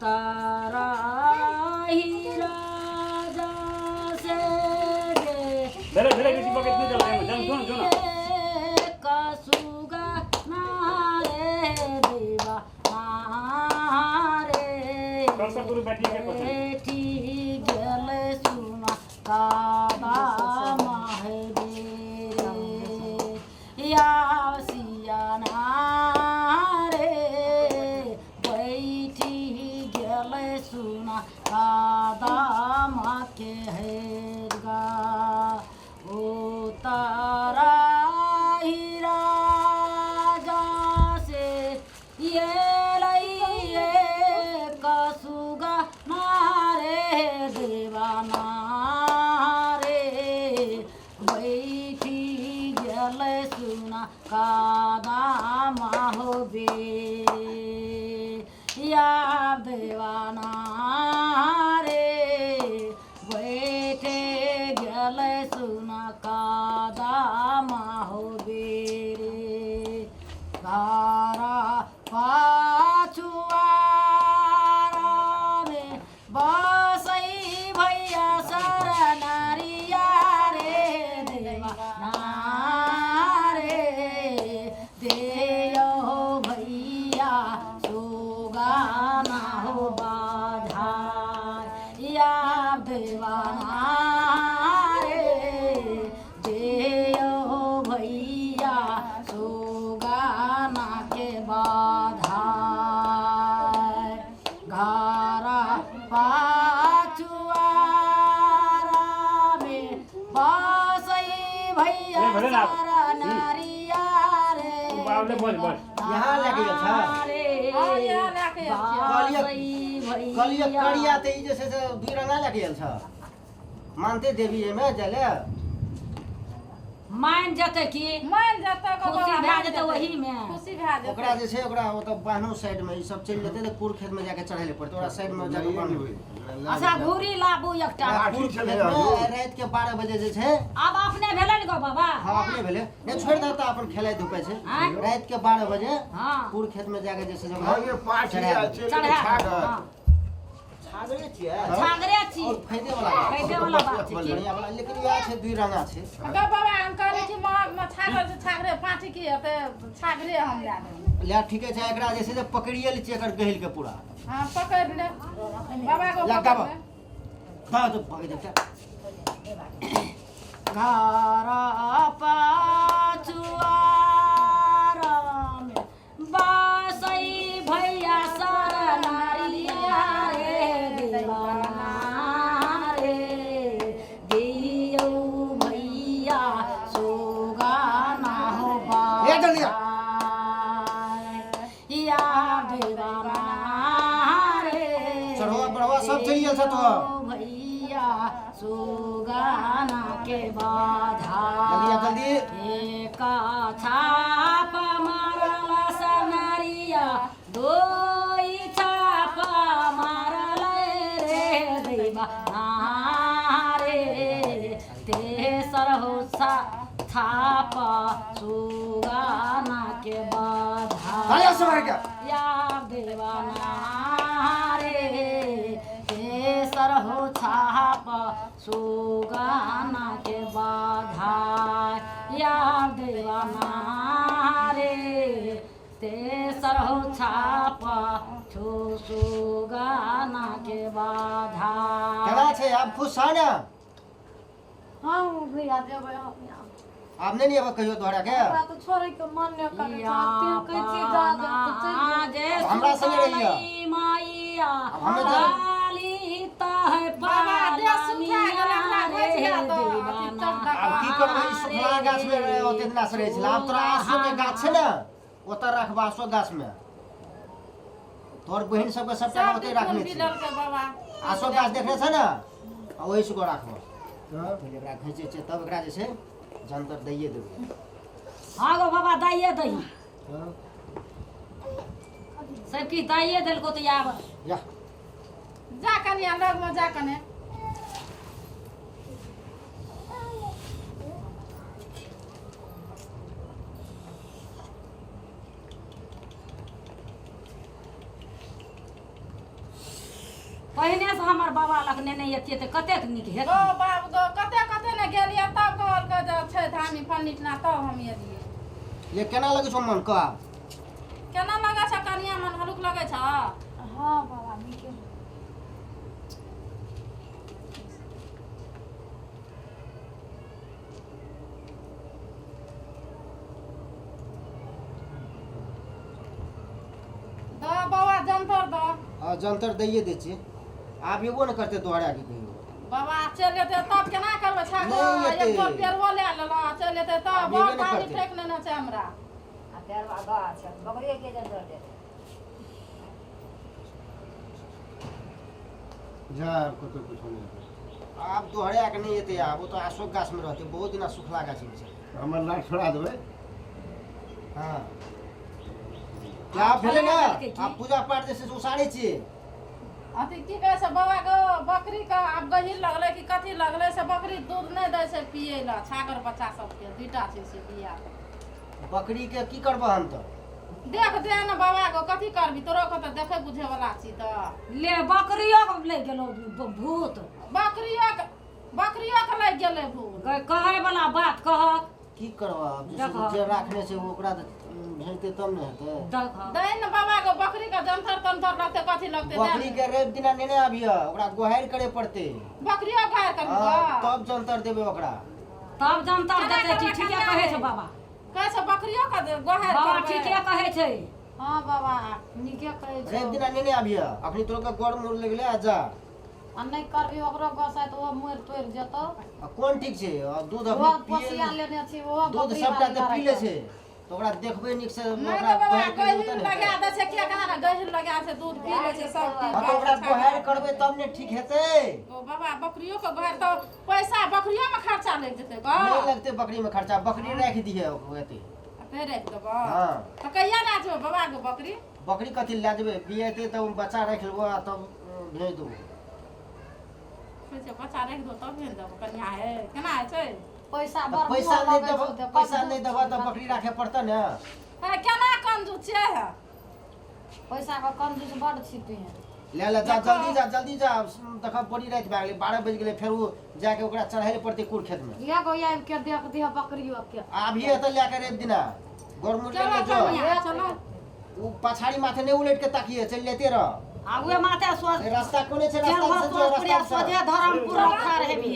तारा हीरा से धेरै धेरै बेसी बकेट नै चल्दैन जानु जानु जानु कसुगा नारे देवा नारे कर्सर गुरु बैठिए के क्वेश्चन बेटी गेले सुना काबा माहबे रे या सिया रे बैठी गेले सुना कादा माके हेरगा ओ तारा हीरा से ये लइए कसुगा मारे देवाना रे बैठी गेलै सुना कादा माहोबे या देवाना रे बैठे गेलै सुना कादा माहोबे रे तारा पाछुआरा में बसै भैया शरणारिया रे देवा रे देयो भैया सुगाना हो बाधार या देवाना रे देयो भैया सुगाना के बाधा घरा पाछुआरा में बसै भैया ए, भरे ना। सारा नारिया रे बाबुले बोल, बोल। यहाँ लए के गेल छ? रे हाँ, यहाँ लए के गेल छियै। बसै कहलियै भैया करिया तऽ ई जे छै से दुई रंगा लए के गेल छ मानते देवी एहिमे जाय लए मान जेतै की मान जेतै गो खुशी बाबा, भए मान जेतै ओहीमे। खुशी भए जेतै ओकरा जे छै ओकरा ओतऽ बान्हू साइड मे ई सब चलि जेतै तऽ कुर खेत मे जाके चढ़ै लए पड़तै ओकरा साइड मे जाके बान्हू अच्छा घूरी लाबू एकटा कुर खेत मे राति के 12 बजे जे छै आब अपने भेलै ने गो बाबा हँ अपने भेलै नहि छोड़ि दह तऽ अपन खेलाइ धुपै छै आँय? राति के 12 बजे हँ कुर खेत मे जाके जे छै से हाँ, ये पाठी चढ़ा आ देबै। चलि चढ़ा छागर। हँ। छागरे छियै छागरे छी और फायदे वाला बात फायदे वाला बात छै की बढ़िया वाला लेकिन इएह छै दुई रंगा छै गो बाबा हम कहली कि महग छागर छै छागरे पाँची की हेतै छागरे हम लए लेबै ले ठीके छै एकरा जे छै से पकड़िए लै छियै एकर गहिल के पूरा हाँ पकड़ि ले बाबा को ला, पकड़ गाबऽ। ले दाओ तो पकड़ देते घर पछुआर में बसै भैया शरणारिया रे दीवाना रे दियौ भैया सुगाना हो ए जल्दी आ। या दीवाना रे चढ़वा बढ़वा सब चलि गेल छ तो भैया सुगाना के बाधा जल्दी आ जल्दी एक छाप मारल सनरिया दुई छाप मारल रे दैवा रे तेसर हो छाप सुगाना के बाधा तालियां से मार के या देवाना रे तेसर हो छाप सुगाना के बाधा या देवाना रे तेसर हो छाप छो सुगाना के बाधा केना छै आब खुश छ ने हाँ भैया देबै हम आब। आब नहि ने एबऽ कहियो तोहरा के हमरा तऽ छोड़ै के मन नहि करै छै आब तू कहै छी जा जा तऽ चलि अपना जे अब हमरा संगे रहिया। सुतलै मैया अब हमे जा- लालिता है बाबा देह सुखा गेल हमरा रे घसि गेल तऽ अथी दीवाना। चढ़ आब की करबै ई सुखला गाछ मे ओते दिना से रहै छलै आब तोरा आसो के गाछ छै ने ओतऽ राखबा आसो गाछ मे तोहर बहिन सबके सबटा सब ओतै दिन राखने फूल छै बिललकै बाबा आसो गाछ देखने छै ने आ ओहि से राखबो पहिले एकरा घीचै छै तब एकरा जे छै जंतर दैये देबै हाँ गो बाबा दैये दही सब किछु दैये देलको तऽ आब जा जा कनिया लगमे जा कने पहिने से हमर बाबा लग नेने एतियै तऽ कतेक नीक गो हेतै। बाप गो, कते कते ने गेलियै, तब कहलकै जे छै धामी फलनी ठिना, तब हम एलियै। ये केना लगै छौ मन कह? केना लगै छै कनिया मन, हलुक लगै छ? हँ बाबा, नीके। दऽ बाबा, जंतर दऽ। हँ, जंतर दैये दै छियै। आब एबो ने करतै दोहरा के कहियो। बाबा, चलि जेतै तब केना करबै छागर? नहि एतै। एक गो पेड़ो लए लेलहुँ, आ चलि जेतै तब आब बड़ एबे नहि पानी करतै। ठेक लेने छै हमरा। आ पेड़वा गाछ बकरिए के जंतर देतै। जा, आब कतौ कुछो नहि हेतै। आब दोहरा के नहि एतै। आब ओ तऽ अशोक गाछ में रहतै बहुत दिना, सुखला गाछ में छै। हमर लाख छोड़ा देबै। हँ, आब भेलै ने। छोड़ा देलकै की? आब पूजा पाठ जे छै से उसारै छियै। अथी की कहै छै बाबा गो, बकरीके आब गहीर लगलै कि कथी लगलै से बकरी दूध नहि दै छै पियै लए छागर बच्चा सबके। दुइटा छै से बिया। बकरी के की करबह हम तऽ? देख दे ने बाबा गो, कथी करबी? तोरो के तऽ देखै बुझै वाला छी तऽ। ले, बकरियो के ले गेलो भूत। बकरियो के लागि गेलै भूत। कहै वाला बात कहक। की करबह आब जे देखह। जे राखने छै ओकरा तऽ भेजतै तब ने हेतै। देख। दै ने बाबा गो, बकरी के जंतर तंतर लगतै, कथी लगतै, दे बकरी ने। के रवि दिना नेने आबिह, ओकरा गोहारि करे पड़तै। बकरियो गाय करबी? हँ, तब जंतर देबै ओकरा। तब जंतर केना देतै। करबै? ठीके कन्या कहै रे? छै बाबा। कहै छै बकरियो के गोहारि बाबा करबै। ठीके कहै छै। हँ बाबा, नीके कहै रवि छौ। दिना नेने आबिह। अखनी तोरा के गोर मुर लगले आ जा। आ नहि करबी ओकरो गोसाइ तऽ ओहो मरि तोड़ि जेतौ। आ कोन ठीक छै? आ दूध ओहो अखनी पोसिया पिए लेने छी ओहो दूध बकरी सबटा वाली तऽ पी लै लड़ाइ। छै, तऽ ओकरा देखबै नीक से। नहि ओकरा तऽ बाबा, गोहारि करेबै गहीर तऽ ने लगा हेतै। दै छै के कहाँ ने, गहीर लगा छै, दूध पी लै छै सब पी। हँ, तऽ ओकरा गोहारि करबै तब ने ठीक हेतै। ओ बाबा, बकरियो के गोहारि तऽ पैसा बकरियो में खर्चा लागि जेतै गो। नहि लगतै बकरी में खर्चा। बकरी राखि दिहे एते। फेर राखि देबो? हँ। तऽ कहिया लए जेबै बाबा गो बकरी? बकरी कथी लए जेबै? बिएतै तऽ बच्चा राखि लेबो आ तब भेज देबो। कहै छै बच्चा राखि देबो तब भेज देबो। कनिया हे, केना होइ छै? पैसा तऽ बड़ पैसा मोह नहि लगै देबह छौ तऽ पैसा कंजूस नहि देबह तऽ छी। बकरी राखे पड़तै ने। हे, केना कंजूस छियै हे? पैसा के कंजूस बड़ छी तू। ले ले, जा, जल्दी जा, जल्दी जा। देख, बड़ी राति भए गेलै, 12 बजि गेलै। फेर ओ जाके ओकरा चढ़ाइ लए पड़तै कुर खेतमे। ले गो, आबि के देख दिह बकरियो के। आबिहे तऽ लए के रवि दिना गोर मुर चलो ले जो। कनिया, चलो। ओ पछाड़ी माथे नहि उलटि के ताकिए, चलि जाइते रह। आगुए माथे सोच। ए, रास्ता कोने छै? रास्ता से जो, रास्ता से। सोझे धर्मपुर रखा रहे भी।